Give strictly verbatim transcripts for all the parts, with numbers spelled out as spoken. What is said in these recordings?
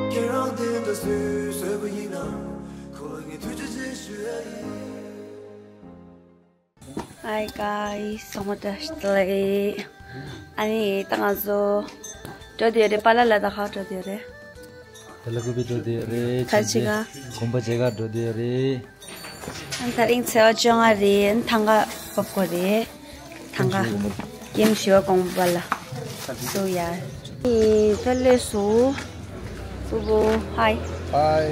ཁྱེད་རང་དེ་འདྲ་སུས་བཟོས་པ་ཡིན་ན། ཁོ་ལ་ངས་ཐུགས་རྗེ་ཆེ་ཞུ་ཡ་ཡིན། Hi guys, so much today. ཨ་ནི་ད་ང་ཚོ་འགྲོ་དུས་རེད། པཱ་ལགས་ལ་ད་ག་འགྲོ་དུས་རེད། དེ་ལ་ཀུ་པི་འགྲོ་དུས་རེད། ད་ཕྱིན་ཆད་ག་དགོན་པ་མཇལ་ཁ་འགྲོ་དུས་རེད། ཨ་ནི་དེ་རིང་ཚེས་པ་བཅོ་ལྔ་རེད། ཨ་ནི་ཐང་ག་བབས་དགོས་རེད། ཐང་ག་ཀེམ་ཞི་བ་དགོན་པ་ལ་སུ་ཡ། ཨི་ད་ལས་སུ། ཨུ་བུ། Hi. Hi.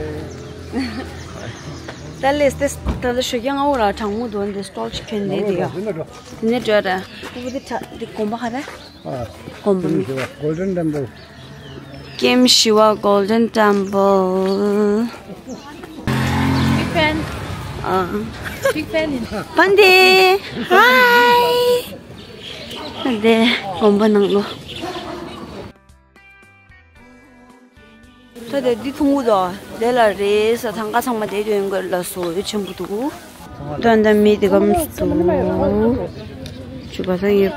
ད་ལས་དེ་ད་ལྟ་ཞོགས་ཀས་སྔ་པོ་ར་གྲང་མོ་འདུག་འདི་སི་ཊོལ་ཅིག་གྱོན་བསྡད་དེ་ཡ། དེ་ནས་འགྲོ་ར། ཨུ་བུ་འདི་གྲ་འདི་དགོན་པ་ག་རེ། ཨ། དགོན་པ་མིང་། Golden Temple. ཀེམ་ཞི་བ་Golden Temple. Big fan. ཨ། Big fan ཡིན། བན་དེ། Hi. འདི་དགོན་པ་ནང་ལོགས། ད་དེ་འདི་ཐུང་ངུ་དང་དེ་ལ་རེས་ས་ཐང་ག་ཚང་མ་དེ་དོན་དགོས་ལ་སོ་ཡོད་ཆེན་པོ་འདུག་ད་ལྟ་མི་དེ་གམ་འདུག་ཅུ་ག་ཚང་ཡོད།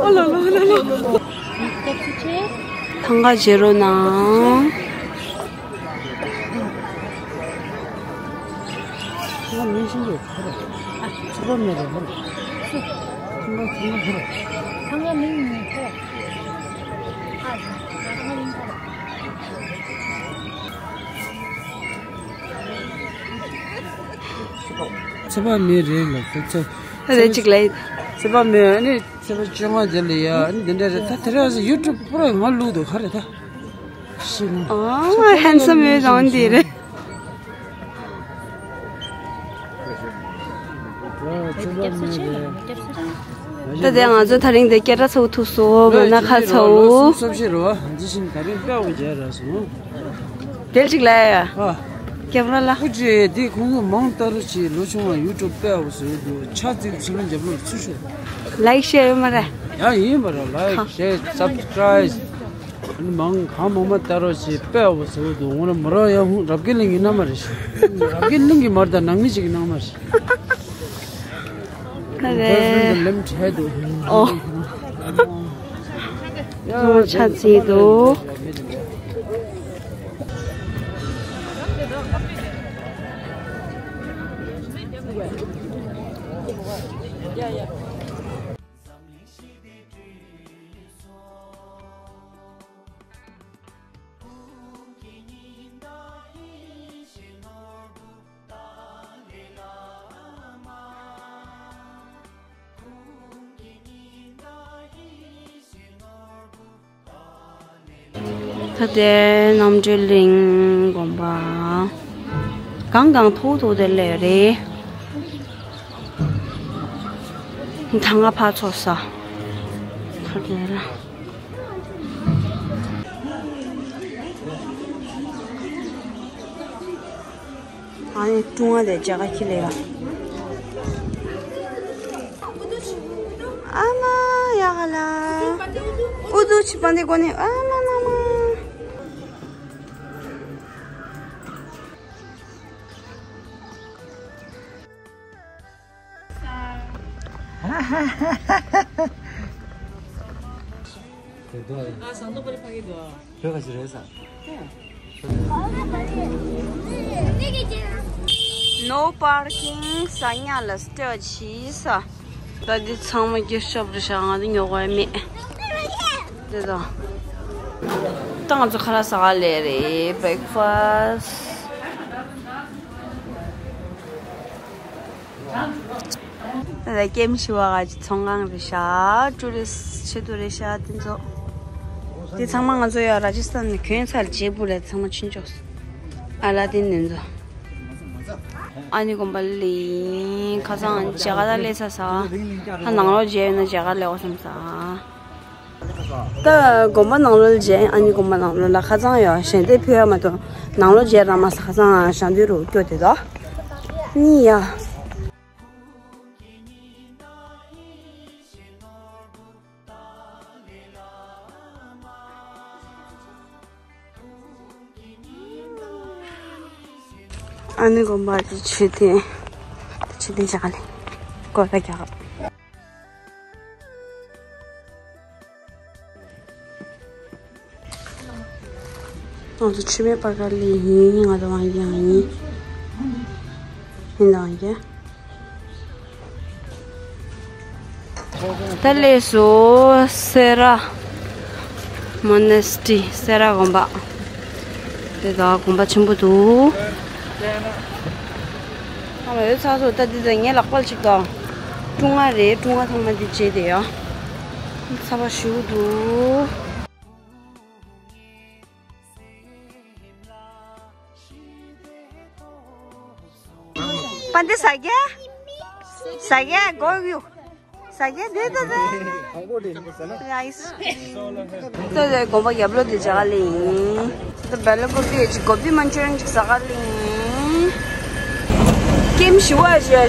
ཨོ་ལ་ལ་ལ་ལ། ཐང་ག་བརྗེ་རོགས་གནང་། ཐང་ག་མིང་ཤིང་གི་ཁ་ར། ཨ། ཚོ་པ་མེད་རེད་མོ། ཐང་ག་ཐང་ག་ཁ་ར། ཐང་ག་མིང་ཁ་ར། ཨ། ཐང་ག་མིང་ཁ་ར། ཚོ་པ་མེད་རེད་ལ་ཚོ་ཚོ། རེད་ཅིག་ལ། ཚོ་པ་མེད་ཨ་ནི། ཚེས་པ་བཅོ་ལྔ་དེ་ལ་ཡ། ཨ་ནི་འདི་འདྲ་རེད། ད་དེ་རིང་ཡུ་ཊུབ་པུ་ར་ང་བླུགས་འདུག་ག་རེ་ད། ཤི་ན། ཨོ་ཧན་སམ་ཡོད་རང་འདི་རེད། ད་དེ་ང་ཚོ་དེ་རིང་འདི་སྐད་གྲགས་ཚ་པོ་ཐུག་སོང་། མེད་ན་ཁ་ཚ་བོ། སོབ་ཤི་རོ། འདི་བཞིན་དེ་རིང་དཔེ་བོ་མཇལ་ར་སོང་། དེ་ཅིག་ལ་ཡ། ཨ། ཀེམ་ར་ལ། ཨུ་ཅེ་དེ་ཁོང་ཚོ་མང་ལྟ་རུ་ཆེ་ལོ་ཆུང་བ་ཡུ་ཊུབ་དཔེ་བོ་བཟོས་འདུག་ཆ་ཙིག་ཚུར་རྒྱབ་ལོར་ཚུར་ཤོག་ལའིག་ཤེར་ཡོད་མ་རེད། ཡ་ཡིན་པ་ར། ལའིག་ཤེར་སབ་སི་ཀྲའིབ། ཨ་ནི་མང་གང་མང་མ་ལྟ་རོགས་བྱེད། དཔེ་བོ་བཟོ་འདུག་ངོ་ན་མ་རོགས་ཡ་ཧུང་རབ་རྒྱས་གླིང་གི་མནའ་མ་རེད་ཤག་རབ་རྒྱས་གླིང་གི་མ་རེད་ད། ནང་མི་ཅིག་གི་མནའ་མ་རེད། ཨ་རེད། ལེམ་ཁྲལ་འདུག་ཨོ། ཡ་ཆ་ཚིག་འདུག་ད་ལྟའི་རྣམ་གྲོལ་གླིང་དགོན་པ། གང་གང་ཐོག་ཐོག་དེ་ལས་རེད། ཐང་ག་ཕར་ཚོགས་ས། ཕར་དེ་ལ། ཨ་ནི་ཀྲུང་ཨ་དེ་རྒྱ་གར་ཁྱི་ལས་ཡ། ཨ་མ་ཡ་ག་ལ། ཨུ་ཏུ་ཆི་པན་དེ་གོ་ནི་ཨ་མ་ན་མ། དེ་དོ། ང་ཟངས་མདོག་པ་རེ་ཕ་གི་དོ། བོད་ག་ཅི་རེད་ས། No parking ཟ་ཉལ་ལ་སྟོད་ཆི་ས། ད་འདི་ཚང་མ་སྐྱེ་ཤོབ་རེད་ཤག་ང་འདི་ཉོ་གི་མེད། འདི་དང་། ད་ང་ཚོ་ཁ་ལག་ཟ་ག་སླེབས་རེད། བྷེ་རེག་ཕ་སི། ད་ལྟ་ཀེམ་ཞི་བ་ག་ཅིག་ཚོང་ཁང་རེད་ཤག་ཊུ་རི་སི་ཊི་ཆེད་དུ་རེད་ཤག་དེ་ཚོ། དེ་ཚང་མ་ང་ཚོ་ཡ་ར་ཇི་སི་ཐན་ནས་གྱོན་ཚར་རྗེས་པུ་རེད། ཚང་མ་ཕྱིན་ཆོག་ཨ་ལ་ཏིན་ནས་ཚོ། ཨ་ནི་དགོན་པ་ལ་ཡིན། ཁ་སང་མཇལ་ཁ་ད་སླེབས་ཚར་ས། ད་ནང་ལོགས་མཇལ་ཡོད་ན་མཇལ་ཁ་སླེབས་འོ་བསམ་ས། ད་དགོན་པ་ནང་ལོགས་མཇལ། ཨ་ནི་དགོན་པ་ནང་ལོགས་ལ་ཁ་སང་ཡོད་ཞལ་འདེབས་ཕུལ་ཡ་མ་གཏོགས་ནང་ལོགས་མཇལ་རག་མ་སོང་། ཁ་སང་ཞལ་འདེབས་རུ་སྐྱོ་དེ་དོ། གཉིས་ཡ། ཨ་ནི་དགོན་པ་དེ་མཆོད་རྟེན། མཆོད་རྟེན་བཞག་ནས་སྐོར་ར་རྒྱག་ང་ཚོ་ཆུ་སྨད་པར་ཁ་ལ་ཡིན། ང་ཚོ་དབང་རྒྱལ་ཡིན། ཡིན་དང་རྒྱལ། ད་ལས་སུ་སེ་ར་མོ་ནེ་སི་ཊི། སེ་ར་དགོན་པ། དེ་དག་དགོན་པ་ཆེན་པོ་འདུག་ཨ་མ་ཡོད་ཚ་སོ། ད་འདི་ད་ངའི་ལག་པ་ལ་གཅིག་དང་། ཀྲུང་ང་རེད། ཀྲུང་ང་ཚང་མ་འདི་བྱས་དེ་ཡ། ཚ་བ་ཞུ་འདུག་པན་ཏི་ཟ་རྒྱ། ཟ་རྒྱ་གོ་ཡུ། ཟ་རྒྱ་དེ་དེ་དེ། ཡ་ཡིས། དེ་དེ་དགོན་པ་རྒྱབ་ལོགས་དེ་ཇ་ག་ལི་ཡིན། དེ་བེ་ལ་གོ་པི་ཅིག་གོ་པི་མན་ཅུ་རི་ཡན་ཅིག་ཟ་ག་ལི་ཡིན། སྐྱེམས་ཞི་བ་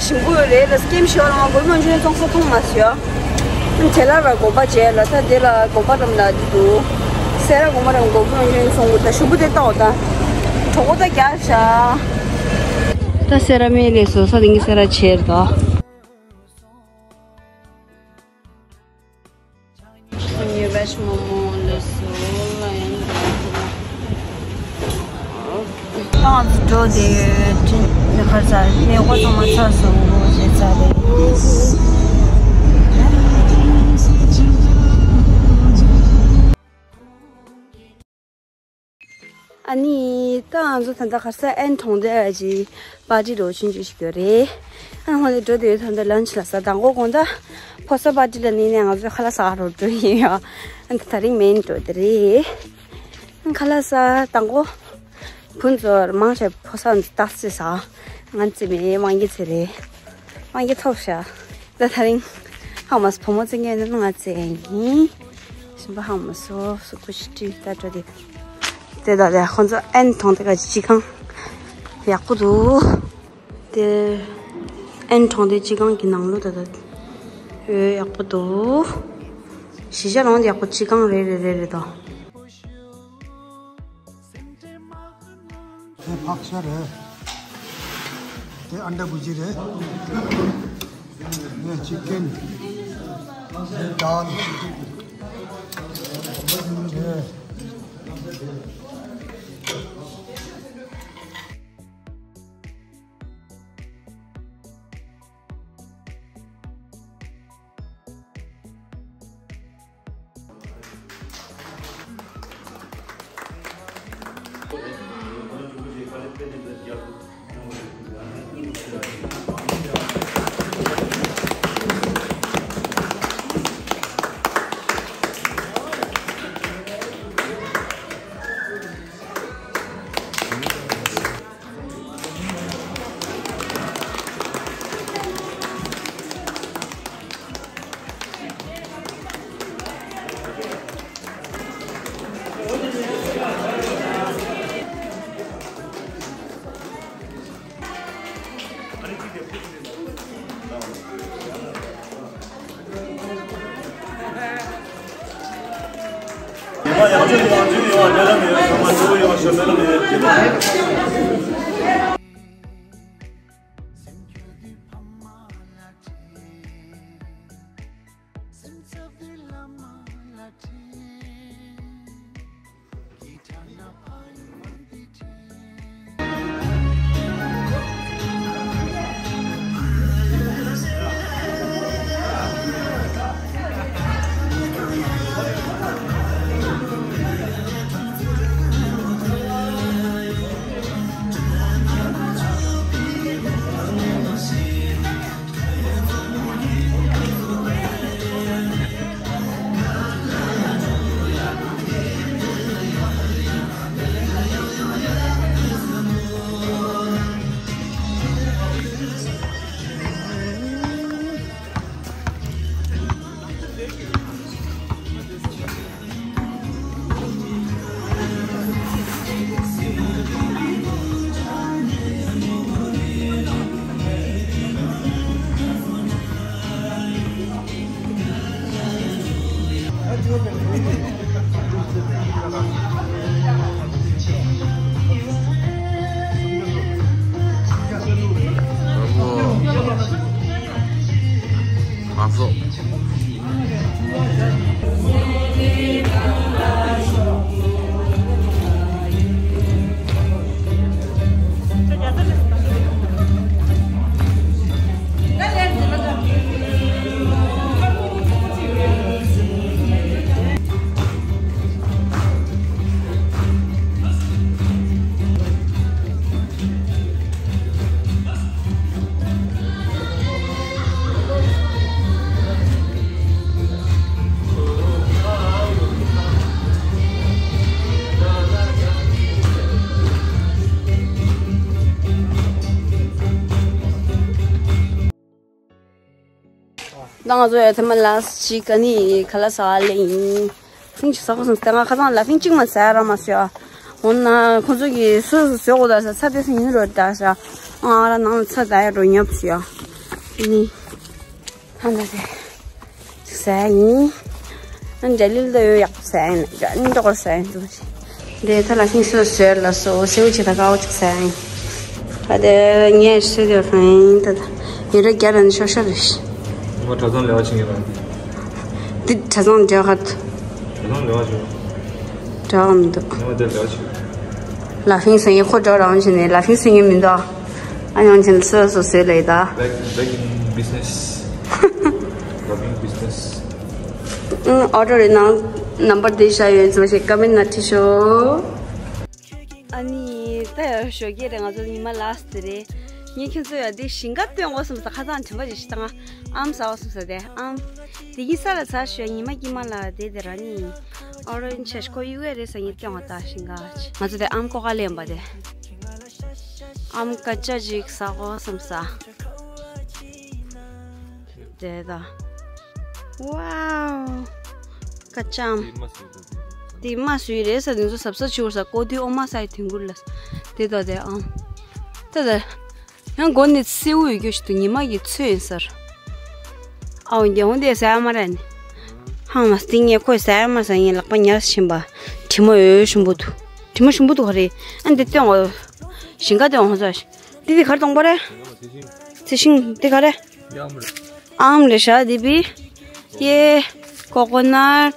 ཞིམ་པོ་རེད་ལ། སྐྱེམས་ཞི་བ་ལ་ང་གོ་པི་མན་ཅུ་རི་ཡན་བཙོང་ས་མཐོང་མ་སོང་། དེ་ལ་ར་དགོན་པ་བྱས་ལ། ད་དེ་ལ་དགོན་པ་འགྲམ་ལ་འདི་འདུག་སེ་ར་དགོན་པ་ར་གོ་པི་མན་ཅུ་རི་ཡན་བཙོང་གི། ད་ཞུ་བུ་དེ་ལྟ་འོ། ད་གྲོགས་པོ་ད་རྒྱག་ཤག་ད་སེ་ར་མེད་ལས་སོ་ས་དེ་ངའི་སེ་ར་ཆེར་ད། ཉེ་བའི་མོ་མོ་ལ་སོ་ལ་ཡང་། ང་ཚོ་འགྲོ་དེ་ཡོད་དྲིན་ཁར་ཚར་མེ་འཁོར་ཚང་མ་ཚར་སོང་ངོ་ཞེས་ཚར་རེད། ཨ་ནི་ད་ང་ཚོ་ད་ལྟ་ག་ས་ཨན་གྲོང་རྡལ་གྱི་པར་ཊི་རོ་ཆུང་ཆུང་ཞིག་ཡོད་རེད། ཨ་ཧོ་ལེ་འགྲོ་དེ་ད་ལྟ་ལན་ཆི་ལ་ས། དང་པོ་དགོང་དག་ཕོ་གསར་པར་ཊི་ལ་ནི་ནས་ང་ཚོ་ཁ་ལག་ཟ་ག་རོགས་འགྲོ་ཡིན་ཡ། ཨ་ད་དེ་རིང་མེན་འགྲོ་དེ་རེད། ཁ་ལག་ཟ། དང་པོ་ཕུན་ཚོགས་མང་ཆེ་ཕོ་གསར་ཏག་ཙི་ཟ། ང་ཙི་མེ་དབང་གི་ཚེ་རེད། དབང་གི་ཐོབ་ཤ། ད་དེ་རིང་ཧ་མ་སོ་བུ་མོ་ཙི་ངན་ནི་ང་ཙི་ཡིན། ཞིམ་པ་ཧ་མ་སོ་སུ་ཀུ་ཤི་ཏི་ད་འགྲོ་དེ། དེ་ད་དེ་ཁོང་ཚོ་ཨན་གྲོང་རྡལ་གྱི་སྤྱི་ཁང་ཡག་པོ་འདུག་དེ་ཨན་གྲོང་རྡལ་སྤྱི་ཁང་གི་ནང་ལོ་ད་ད་ཡོད། ཡག་པོ་འདུག་གཞིས་ཆགས་ལོང་ཡག་པོ་སྤྱི་ཁང་རེད་རེད་རེད་རེད་དོ། དེ་ཕག་ཤ་རེད། དེ་ཨན་ཌ་བུ་ཇི་རེད། དེ་ཅི་ཀན། དེ་དཱལ། དེ། ང་ཚོ། ད་ང་ཚོ་ཡ་ཐེངས་མ་ལ་ཞིག་ག་ནི་ཁ་ལག་ཟ་ག་སླེབས་ཡིན། ཐེངས་ཅིག་ཟ་དགོས་སོང་། ད་ང་ཁ་སང་ལ་ཐེངས་གཅིག་མ་ཟ་ཡ་རག་མ་སོང་ཡ། འོ་ན་ཁོང་ཚོ་གིས་སོ་སོ་བཟོ་དགོས་ད་ཟ། ཚྭ་དེ་སུ་ཡིན་རོ་ད་ཟ། ང་རང་ནང་ལ་ཚྭ་ད་ཡ་འགྲོ་ཉོབ་སོང་ཡ། ཨ་ནི། ཧ་ད་དེ། ཟ་ཡིན། ཨ་འདྲ་ལིལ་ད་ཡོད་ཡག་ཟ་ཡིན། འདྲ་ནི་འདྲ་གོ་ཟ་ཡིན་འདུག་ཅི། དེ་ཐ་ལ་ཤིང་སོ་སོས་ལ་སོ་སེའུ་ཆེ་ད་ཀའོ་ཅིག་ཟ་ཡིན། ཨ་དེ་ངས་སུ་དེ་ཧྲང་ཡིན་ད་ད། ཡོད་ར་རྒྱ་ར་ནི་ཤོ་ཤ་རེ་ཤི། ང་གྲྭ་ཚང་ལས་ཀ་བྱེད་ཀྱི་རེད། འདི་གྲྭ་ཚང་འདྲ་ག་ད། གྲྭ་ཚང་ལས་ཀ་བྱེད། འདྲ་ག་མི་འདུག་ང་དེ་ལས་ཀ་བྱེད། ལ་ཕིང་སེང་ཡིན་ཁོ་འདྲ་རང་བྱེད་ནས་ལ་ཕིང་སེང་ཡིན་མི་འདུག་ཨ་ཡང་ཅན་སོ་སོ་སོས་ལས་ད། Back, back in business. Loving business. ཨོ་ཌར་རེ་ནང་ནམ་བར་དེ་བཞག་ཡོད་ཚོ་ཞིག་ཀ་མེན་ན་ཁྲིད་ཤོག་ཨ་ནི་ད་ཡ་ཞོགས་ཀས་རེད། ང་ཚོ་ཉི་མ་ལགས་དེ་རེད། ངས་ཁྱོད་ཚོ་ཡ་དེ་ཞིང་ཁ་སྟོན་དགོས་བསམ་ས་ཁ་སང་དྲན་པ་ཞིག་ཞིག་བཏང་ཨམ་ཟ་བ་བསམ་ས་དེ་ཨམ་དེ་གི་ས་ལ་ཚ་ཞོགས་ཉི་མ་དཀྱིལ་མ་ལ་དེ་དེ་ར་ནི་ཨོ་རེན་ཇི་ཁོ་གཡུག་གས་རེད་ས་ངས་སྟོན་བ་ད་ཞིང་ཁ་ང་ཚོ་དེ་ཨམ་ཀོ་ཀ་ལེན་པ་དེ། ཨམ་ཀ་ཅ་ཅིག་ཟ་དགོས་བསམ་ས། དེ་ད། ཝའོ། ཀ་ཅམ། དེ་མ་སུའི་རེད་ས་དེ་ཚོ་ཟབ་ཟབ་ཆུ་བུར་ས་ཀོ་དུས་ཨོ་མ་ས་ཡི་དུས་འགུར་ལ། དེ་ད་དེ་ཨམ། ད་དེ། ཡང་སྒོ་ནས་སེའུ་ཡོད་རྒྱུ་ཞིག་ཏུ་ཉི་མ་ཡི་ཚོད་ཡིན་ཟེར། ཨའོ་འདི་འོང་དེ་ཟ་ཡ་མ་རེད་ནི། ཧང་མ་སྟེང་ངས་ཁོས་ཟ་ཡ་མ་ཟ་ངས་ལག་པ་ཉར་ཕྱིན་པ། དྲི་མ་ཡོད་ཞུམ་པོ་འདུག་དྲི་མ་ཞུམ་པོ་འདུག་ག་རེད། ཨ་འདི་སྟོན་འོ། ཞིང་ཁ་སྟོན་འོང་ཟ། འདི་འདི་ག་རེ་གཏོང་པ་རེད། ཚེ་ཤིང་འདི་ག་རེ། ཨམ་རེད་ཤག་འདི་བི། ཡེ། ཀོ་ཀོ་ནཊ།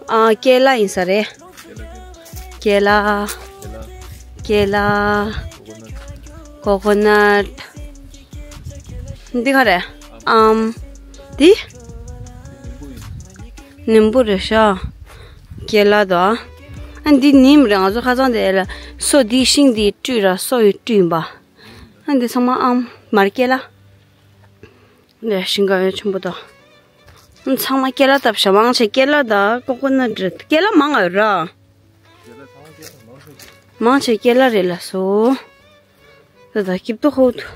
ཨ་ཀེ་ལ་ཡིན་ས་རེད། ཀེ་ལ། ཀེ་ལ། ཀོ་ཀོ་ནཊ། འདི་ག་རེད། ཨམ། འདི། ནིམ་བུ་རེད་ཤག་ཀེ་ལ་དང་། ཨ་འདི་ནིམ་རེད། ང་ཚོ་ཁ་སང་དེ་ལ་སོ་འདི་ཤིང་འདི་བཀྲུས་ར་སོ་ཡི་བཀྲུས་ཡིན་པ། ཨ་འདི་ཚང་མ་ཨམ་མར་ཀེ་ལ། འདི་ཤིང་ག་ཡོད་ཆེན་པོ་དང་། ཨ་ཚང་མ་ཀེ་ལ་བཏབ་ཤག་མང་ཆེ་ཀེ་ལ་དང་ཀོ་ཀོ་ནཊ་རེད། ཀེ་ལ་མང་ང་ཡོད་ར། མང་ཆེ་ཀེ་ལ་རེད་ལ་སོ། ད་ད་སྐྱིབ་ཏུ་ཧོ་ཏུ།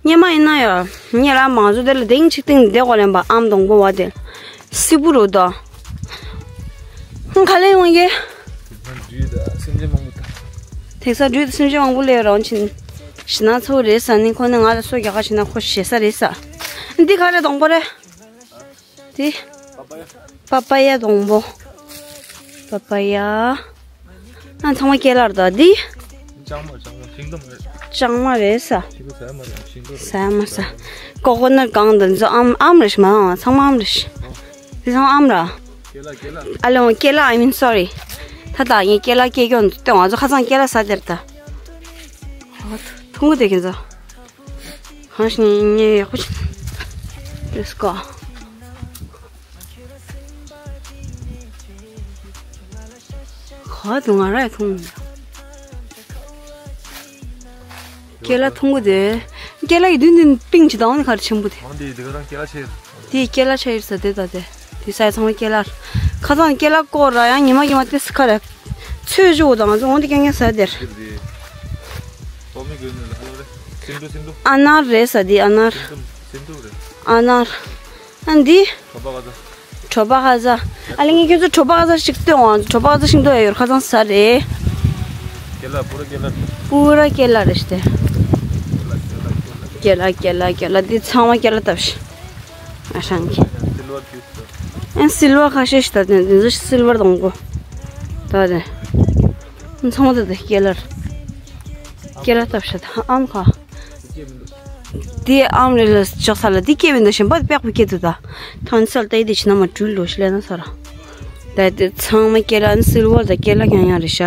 སྙེ་མ་ཡིན་ན་ཡ། སྙེ་ལ་མང་ཚོ་དེ་ལ་དེང་ཆིག་སྟེང་བསྡད་དགོས་ལེན་པ་ཨམ་སྡོང་པོ་བ་དེ། སི་པུ་རུ་དོ། ཧུང་ག་ལེ་ཡོང་གི། སེམས་ཅན་མང་པོ་ད། དེང་སང་སྦྲུལ་དང་སེམས་ཅན་མང་པོ་སླེབས་རོགས་ཕྱིན། ཞི་ན་ཚོ་རེད་ས་ནི་ཁོ་ནི་ང་ལ་སོ་རྒྱག་ག་ཕྱིན་ན་ཁོ་ཞེ་ས་རེད་ས། འདི་ག་རེ་སྡོང་པོ་རེད། དེ། པ་པ་ཡ་སྡོང་པོ། པ་པ་ཡ། ཨ་ཚང་མ་ཀེ་ལ་རེད་ད་འདི། ལྕང་མ་ལྕང་མ་ཤིང་ཏོག་མ་རེད། ལྕང་མ་རེད་ས། ཤིང་ཏོག་ཟ་ཡ་མ་རེད་ཤིང་ཏོག་རེད། ཟ་ཡ་མ་ཟ། ཀོ་ཀོ་ནཊ་གང་དང་འཛོ་ཨམ་ཨམ་རེད་ཤི་མ་ཚང་མ་ཨམ་རེད་ཤི། འདི་ཚང་མ་ཨམ་ར། ཀེ་ལ་ཀེ་ལ། ཨ་ལེ་འོང་ཀེ་ལ། I mean sorry. ད་ད་ངས་ཀེ་ལ་ཀེ་ཀྱོན་ཏེ་ང་ཚོ་ཁ་སང་ཀེ་ལ་ཟ་དེར་ད། ཐུང་གུ་དེ་ཁྱེད་ཚོ། གང་ཞིག་ངས་ཡག་པོ་ཞིག Let's go. ག་དུ་ང་ར་ཡ་ཐུང་། ཀེ་ལ་ཐུང་གུ་དེ། ཀེ་ལ་ཡི་དུན་དུན་པིང་ཅི་དང་ནི་གར་ཆེན་པོ་དེ། ཨང་དེ་དེ་ག་རང་ཀེ་ལ་ཆེ། དེ་ཀེ་ལ་ཆ་ཡིར་ས་དེ་ད་དེ། དེ་ས་ཡ་ཚང་མ་ཀེ་ལ། ཁ་སང་ཀེ་ལ་ཀོ་ར་ཡང་ཉི་མ་ཉི་མ་དེ་སི་ཁ་ར། ཚོས་ཇོ་དང་ང་ཚོ་འོང་དེ་ཀྱང་ཀྱང་ས་དེར། ཨ་ནར་རེད་ས་དེ་ཨ་ནར། ཨ་ནར། ཨ་འདི། གྲོ་པ་ཁ་ཟ། ཨ་ལེ་ངས་ཁྱོད་ཚོ་གྲོ་པ་ཁ་ཟ་ཞིག་སྟོན་འོང་། གྲོ་པ་ཁ་ཟ་ཤིང་ཏོག་ཡ་ཡོར་ཁ་ཚང་ས་རེད། ཀེ་ལ་པུ་ར་ཀེ་ལ། པུ་ར་ཀེ་ལ་རེད་ཤི་དེ། ཀེ་ལ་ཀེ་ལ་ཀེ་ལ་འདི་ཚང་མ་ཀེ་ལ་བཏབ་ཤི། ཨ་ཧྲང་གི། ཨན་སིལ་བར་ཁ་ཤས་ཤི་ད་དེ་འདི་ཚོ་སིལ་བར་དང་གོ། ད་དེ། ཚང་མ་ད་དེ་ཀེ་ལ། ཀེ་ལ་བཏབ་ཤི་ད་ཨམ་ཁ། དེ་ཨམ་རེ་ལ་ཅོག་ས་ལ་དེ་སྐྱེ་བའི་འདུག་གཞན་པ་དེ་པགས་པ་སྐྱེ་འདུག་ད། ཐང་སལ་ཏེ་དེ་ཕྱི་ན་མ་གྲུལ་ལོ་ཤི་ལེ་ན་ས་ར། ད་དེ་ཚང་མ་སྐྱེ་ལ་ནི་སིལ་བོ་ད་སྐྱེ་ལ་ཀྱང་ཡང་རེ་ཤ།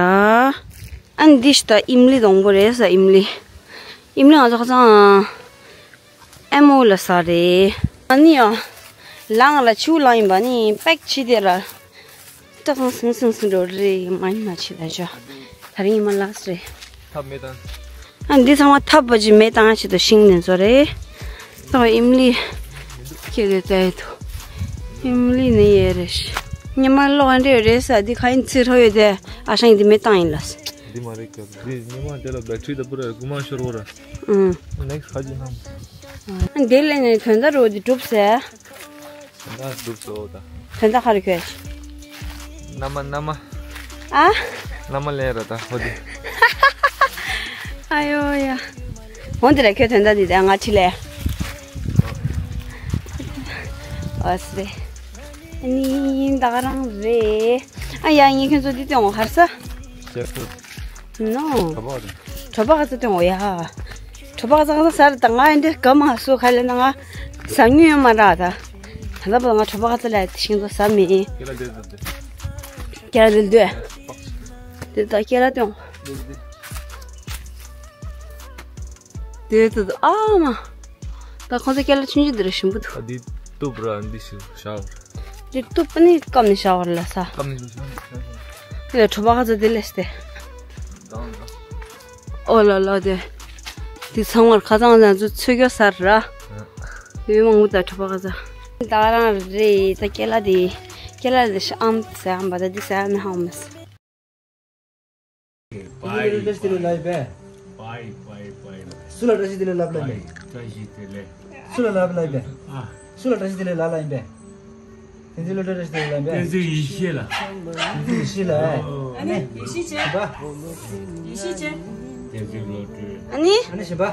ཨ་ནི་འདི་ཤི་ད་ཨིམ་ལི་སྡོང་པོ་རེད་ས་ཨིམ་ལི། ཨིམ་ལི་ང་ཚོ་ཁ་སང་ཨེ་མོ་ལ་ས་རེད། ཨ་ནི་ཡང་། ལང་ལ་ཆུ་ལང་ཡིན་པ་ནི་པེག་ཆི་དེ་ལ། ཏག་ཏག་སིང་སིང་སིང་འགྲོ་རེད་མ་ཡིན་མ་ཆི་ལ་ཇོ། ད་རིང་ཡིན་མ་ལགས་རེད། ཐབ་མེད་དང་། ཨ་འདི་ཚང་མ་ཐབ་པ་ཅི་མེད་དང་ཆི་དུ་ཤིང་ནི་ཚོ་རེད། ད་ཨིམ་ལི། ཁྱེད་དེ་ལྟ་ཡི་དུ། ཨིམ་ལི་ནི་ཡེ་རེད། ཉི་མ་ལོག་འདྲེ་རེད་ས་འདི་ཁ་ཡིན་ཚི་རོ་ཡོད་དེ་ཨ་ཤང་འདི་མེད་དང་ཡིན་ལ། འདི་མ་རེད་ཀྱ་འདི་ཉི་མ་དེ་ལ་བེ་ཊི་རི་ད་པུ་ར་རྒུ་མ་ཤོར་བོ་ར། ཨུང་། ནེག་སི་ཧ་ཇི་ནམ། འདི་ལས་ནས་དོན་དག་རོ་འདི་གྲུབ་ཟེར། དོན་དག་གྲུབ་སོ་ད། དོན་དག་ག་རེ་ཁྱོད། མནའ་མ་མནའ་མ། ཨ། མནའ་མ་ལེན་ར་ད་ཧོ་དི། ཨ་ཡོ་ཡ། འོན་ཏེ་ར་ཁྱོད་དོན་དག་འདི་ད་ང་ཁྲི་ལས། ཨོ་སི་རེད། ཨ་ནི་ད་ག་རང་རེད། ཨ་ཡ་ངས་ཁྱོད་ཚོ་འདི་སྟོན་འོ་ཧར་ས། ཤེར་ཕུ། ནོ། གྲོད་པ་རེད། གྲོད་པ་ག་ཚོད་སྟོན་འོ་ཡ། གྲོད་པ་ག་ཚོད་ག་ཚོད་ཟ་རེད་ད་ང་ཡང་འདི་ག་མ་སུ་ཁ་ལས་ན་ང་ཟ་ཉུང་ཡོད་མ་ར་ད། ད་ལྟ་བར་ང་གྲོད་པ་ག་ཚོད་ལ་དེ་ཤིང་ཏོག་ཟ་མེད། ཁྱེད་ལ་འདི་འདི། ཁྱེད་ལ་འདི་འདི། འདི་ད་ཁྱེད་ལ་སྟོན། འདི་འདི། དེ་དེ་དེ་ཨ་མ། ད་ཁོང་ཚོ་སྐྱེ་ལ་ཆུང་ཆུང་དེ་རུ་ཞིམ་པོ་འདུག་ཨ་འདི་གཏུབ་ར་འདི་ཞིག་ཤའོ། འདི་གཏུབ་པ་ནི་སྐམ་ནས་ཤའོ་ལ་ས། སྐམ་ནས་ཤའོ་ཤའོ་ཤའོ། དེ་ལ་གྲོད་པ་ཁ་ཚ་དེ་ལས་སྟེ། དང་དང་། ཨོ་ལ་ལ་དེ། དེ་ཚང་མར་ཁ་ཚང་ང་ཚོ་ཚོད་སྐྱོ་ས་ར། ཡོད་མང་པོ་ད་གྲོད་པ་ཁ་ཚ། ད་རང་རེད་ད་སྐྱེ་ལ་དེ། སྐྱེ་ལ་དེ་ཤ་ཨམ་ཟ་ཨམ་པ་ད་དེ་ཟ་མི་ཧང་མི་ཟ། བཀྲ་ཤིས་བདེ་ལེགས་ལབ་པས། བཀྲ་ཤིས་བདེ་ལེགས་ལབ་ལབ་མེད། བཀྲ་ཤིས་བདེ་ལེགས། སུ་ལ་ལབ་ལབ་པས། ཨ། སུ་ལ་བཀྲ་ཤིས་བདེ་ལེགས་ལབ་ལབ་ཡིན་པས། བསྟན་འཛིན་ལ་བཀྲ་ཤིས་བདེ་ལེགས་ལབ་པས། བསྟན་འཛིན་ཡེ་ཤེས་ལ། བསྟན་འཛིན་ཡེ་ཤེས་ལ། ཨ་ནི་ཡེ་ཤེས་བྱས། ཞི་བ། ཡེ་ཤེས་བྱས། བསྟན་འཛིན་བློ་གྲོས། ཨ་ནི། ཨ་ནི་ཞི་བ། ཨ་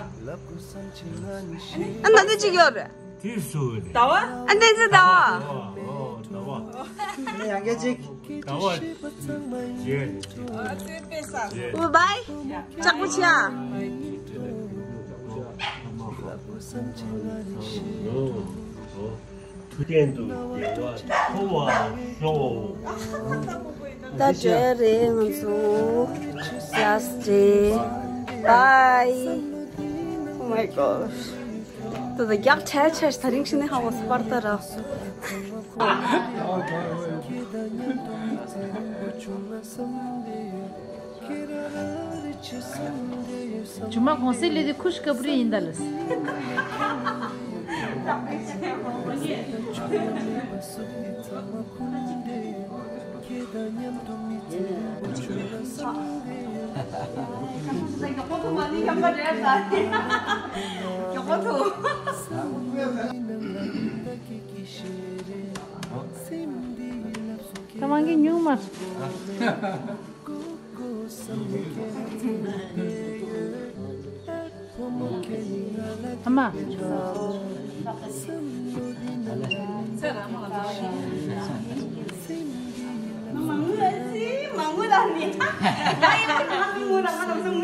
ནི་ད་ལྟ་གཅིག་ཡོད་རེད། དེ་སུ་རེད། ཟླ་བ། ཨ་བསྟན་འཛིན་ཟླ་བ། ཨོ་ཨོ་ཟླ་བ། ཨ་ནི་ཡང་སྐད་ཅིག་ཟླ་བ། ཡེ། ཨ་ཙི་པེ་ས། ཡེ། ཨུ་བའི། ལྕགས་པོ་ཆེ་ཨ། ཨོ་ཨོ། ཐུགས་རྟེན་དུ་བདེ་བ་མཐོ་བ་ཤོག་ད་འདྲ་རེད་ང་ཚོ། Last day. Bye. Oh my gosh. ད་ད་རྒྱག་ཆ་ཆ་ད་རིང་ཤི་ནས་ཧ་བ་སྤར་ད་ར། ཇུ་མ་གོང་སེ་ལི་དེ་ཁུ་ཤི་ཀ་པུ་རི་ཡིན་ད་ལ། ད་མང་གི་ཉུང་མ། ཨ་མ།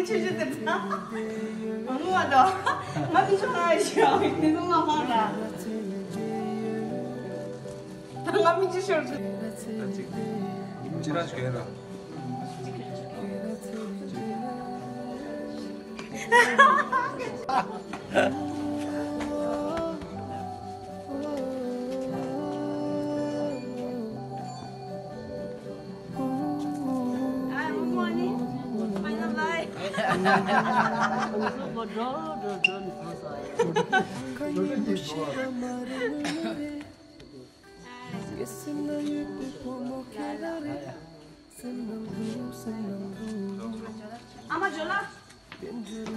ཅི་རང་ཞིག་ཡོད་ལ། ཨ་མ་ཇོ་ལ།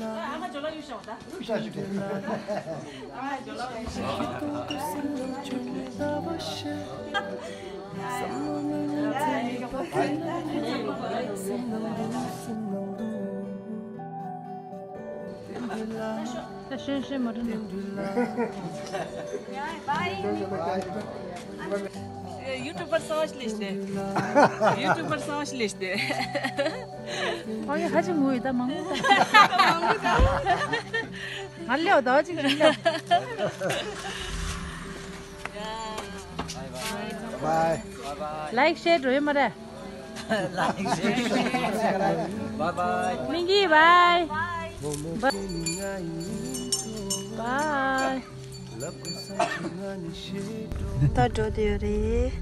ཨ་མ་ཇོ་ལ་ཡུལ་ཤོག་ད། ཡུལ་ཤོག་ཞུ་གི། ཨ་མ་ཇོ་ལ་ཡུལ་ཤོག་ད་ཤོན་ཤོན་མ་རུ་ན། ཡུ་ཊུབ་པར་སོང་ཞིག་ལས་ཏེ། ཡུ་ཊུབ་པར་སོང་ཞིག་ལས་ཏེ། ཨ་ཡ་ཧ་ཅང་ངུ་ཡོད་ད་མང་པོ་ད། ང་ལེའོ་ད་ཅིག་ཅིག་ལེའོ། Bye. Like, share འགྲོ་ཡོད་མ་རེད། Like, share. Bye bye. མིང་གི་bye. Bye. ད་འགྲོ་དུས་རེད།